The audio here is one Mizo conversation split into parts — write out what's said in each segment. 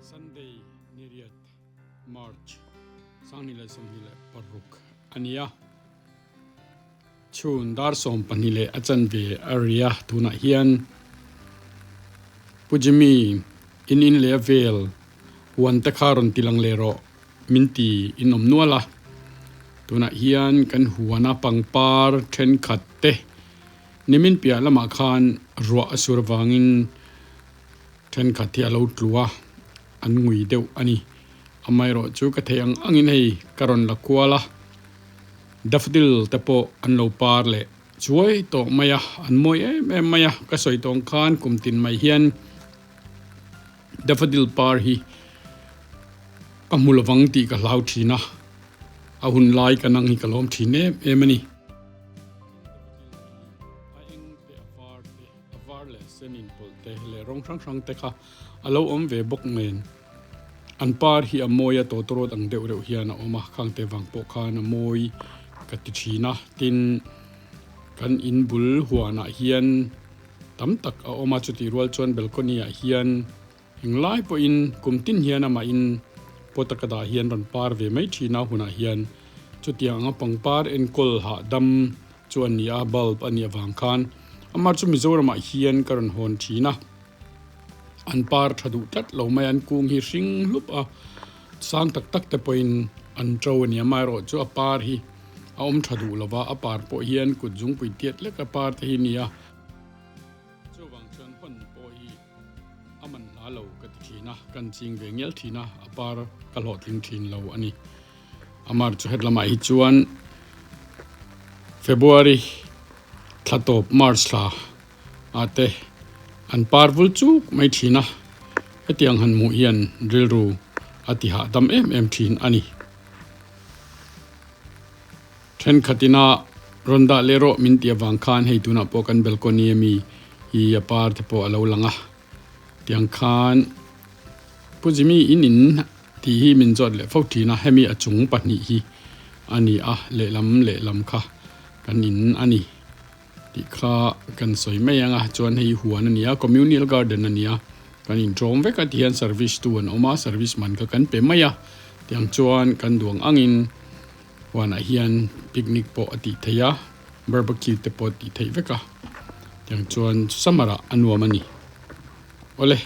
Sunday ni riat March 2026 a ni a. Chhun dar 12 leh a chanve a ri a, tunah hian Pu Jimmy in in leh a vel huan te kha rawn ti lang leh rawh min ti in awm nual a. Tunah hian kan huana pangpar thenkhat te nimin piah lamah khan ruah a sur avangin thenkhat hi a lo tlu a, an ngui deuh a ni. Amaherawhchu ka theih ang angin hei ka rawn la kual a. Daffodil te pawh an lo par leh chuai tawh mai a, an mawi em em mai a, ka sawi tawng khan kum tin mai hian daffodil par hi ka hmu lovang tih ka hlau thin a, a hun lai ka nang hi ka lawm thin em em a ni. A eng te a var te a var leh sen inpawlh te leh rawng hrang hrang te kha a lo awm ve bawk nen. An par hi a mawi a tawtawrawt ang deuh reuh hian a awm a, khang te vang pawh khan a mawi ka ti thin a. Tin, kan in bul huanah hian tam tak a awm a, chutih rual chuan balcony ah hian englai pawhin kum tin hian amah in pot a ka dah hian rawn par ve mai thin a hunah hian chutiang anga pangpar enkawl hahdam chu a ni a, bulb a nih avang khan amah chu Mizoramah hian ka rawn hawn thin a. An par tha duh tlat lo mai a, an kung hi hring hlup a, sang tak tak te pawhin an to a ni. Amaherawh chu a par hi a awm tha duh lo va, a par pawh hian kut zungpui tiat lek a par te hi a ni a. Chuvang chuan hawn pawh hi a man hla lo ka ti thin a, kan ching ve ngial thin a, a par ka hlawhtling thin lo a ni. Amar chu het lamah hi chuan February thla tawp March thla ah te an par vul chuk mai thin a, hetiang han hmuh hian rilru a ti hahdam em em thin a ni. Thenkhat ina rawn dah leh rawh min tih avang khan hei tunah pawh kan balcony ami hi a par te pawh a lo lang a, tiang khan Pu Jimmy in in tih hi min zawt leh fo thin a, hemi a chung pahnih hi a ni a, lehlam lehlam kha kan in a ni. Tih kha kan sawi mai ang a, chuan hei huan a ni a, communal garden a ni a, kan intawm vek a tihian service tu an awm a, service man kha kan pe mai a, tiang chuan kan duang angin huanah hian picnic pawh a tih theih a, barbecue te pawh a tih theih vek a, tiang chuan summer ah a nuam a ni. Awle,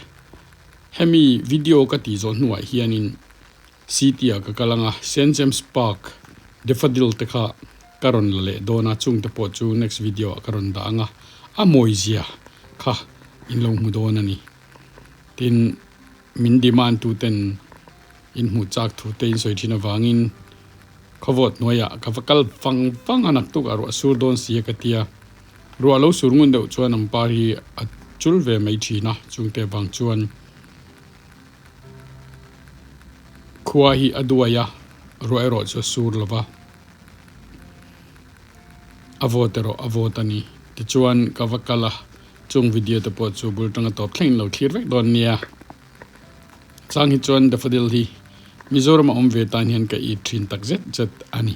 hemi video ka tih zawh hnuah hianin City ah ka kal ang a, Saint James Park daffodil te kha ka rawn la leh dawn a, chung te pawh chu next video ah ka rawn dah ang a, a mawi zia kha in lo hmu dawn a ni. Tin, min demand tu ten in hmuh chak thu te in sawi thin avangin khawvawt hnuaiah ka va kal vang vang a, naktuk ah ruah sur dawn si a ka ti a, ruah lo sur ngun deuh chuan an par hi a chul ve mai thin a, chung te vang chuan. Khua hi a duai a, ruah erawh chu a sur lo va, a vawt erawh a vawt a ni. Tichuan ka va kal a, chung video te pawh chu bul tanga tawp thlengin lo thlir vek dawn nia. Chang hi chuan daffodil hi Mizoram a awm ve tan hian ka it thin tak zet zet a ni.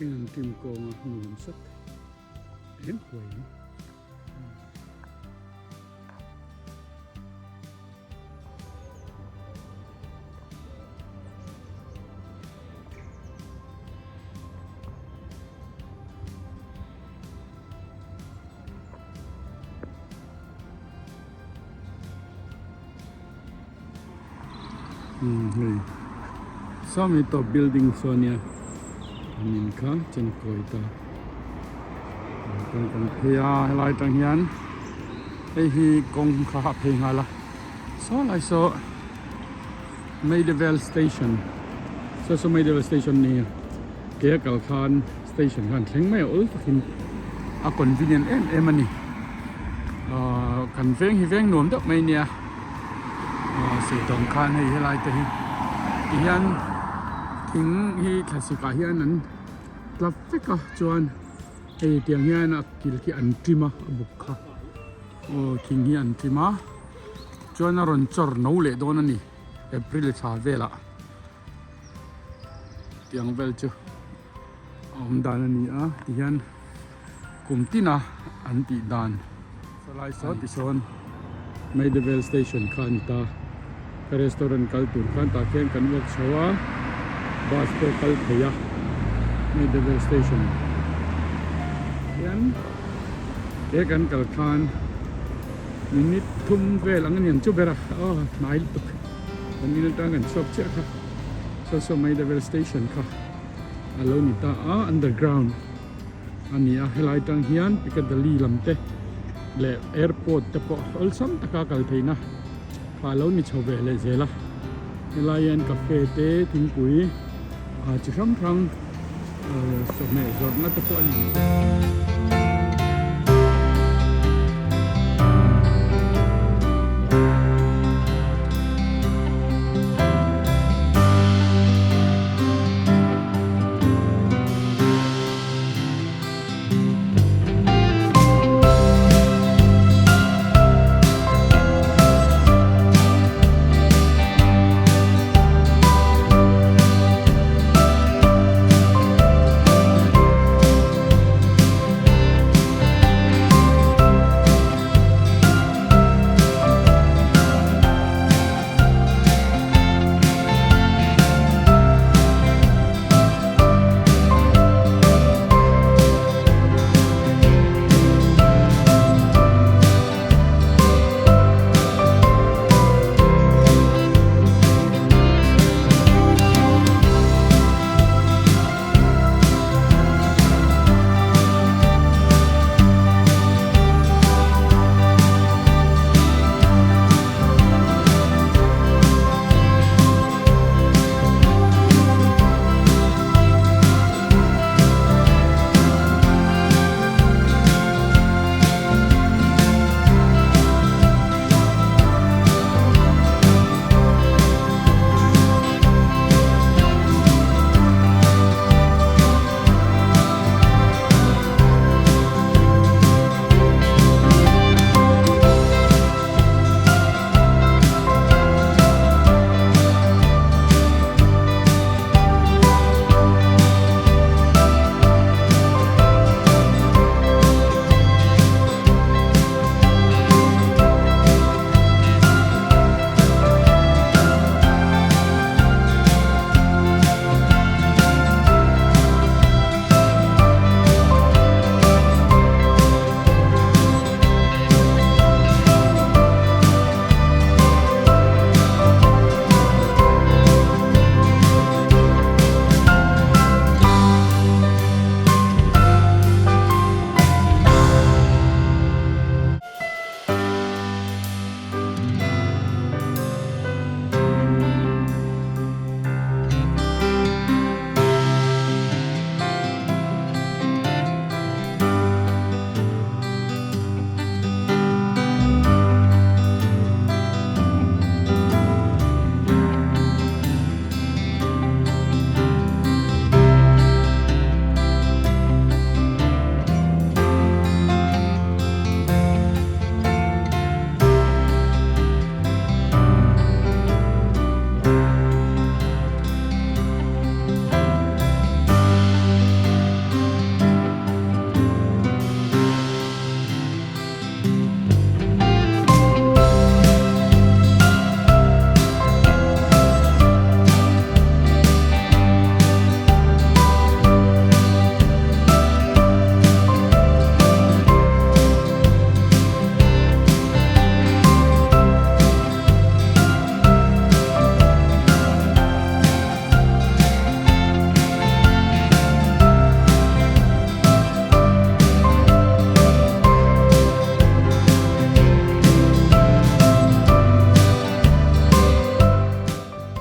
In an tim kawnga nuam sat em huai ni. Hei sawmi tawp building saw nia an in kha chen kawi ta chuan kan phei a helai atang hian hei hi kawng kha a phei nghal a saw lai saw Maida Vale station saw saw Maida Vale station a ni a ke a kal khan. station khan thleng mai a awl takin a convenient em em a ni ahh kan veng hi veng nuam deuh mai nia ahh seihtawng khan hei helai te hi tihian thing hi thlasik ah hian an tla vek a chuan hei tiang hian a kil khi an ṭim a a buk kha aw thing hi an ṭim a chuan a rawn chawr no leh dawn a ni April thla velah. Tiang vel chu a awm dan a ni a tihian kum tina an tih dan sawlai saw tisawn Maida Vale station kha a ni ta ka restaurant kal tur khan tah khian kan walk chho a bus pawh kal thei a Maida Vale station hian he kan kal khan minute thum vel ang a ni ang chu ber a aw hnai lutuk. Kan in atang kan chhuak chiah kha saw saw Maida Vale station kha a lo ni ta a underground a ni a helai tang hian Piccadilly lam te leh airport te pawh awlsam taka kal theihna kha a lo ni chho ve leh zel a helai hian cafe te thingpui ah chi hrang hrang Chawhmeh zawrhna te pawh a ni.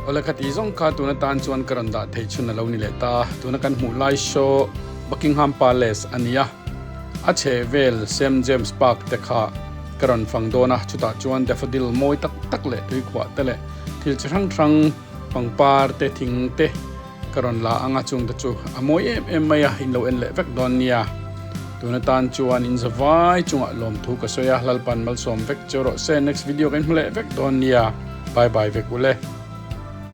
Awle khati zawng kha tuna tan chuan ka rawn dah theih chhun a lo ni leh ta. Tuna kan hmuh lai saw. Buckingham Palace a ni a, a chhehvel St James Park te kha ka rawn fang dawn a, chutah chuan daffodil mawi tak tak leh tuikhuah te leh thil chi hrang hrang pangpar te thing te ka rawn la ang a, chungte chu a mawi em em mai a, in lo en leh vek dawn nia. Tun atan chuan in zavai chungah lawmthu ka sawi a, Lalpan malsawm vek che rawh se, next video ka inhmu leh vek dawn nia, bye bye vek ule.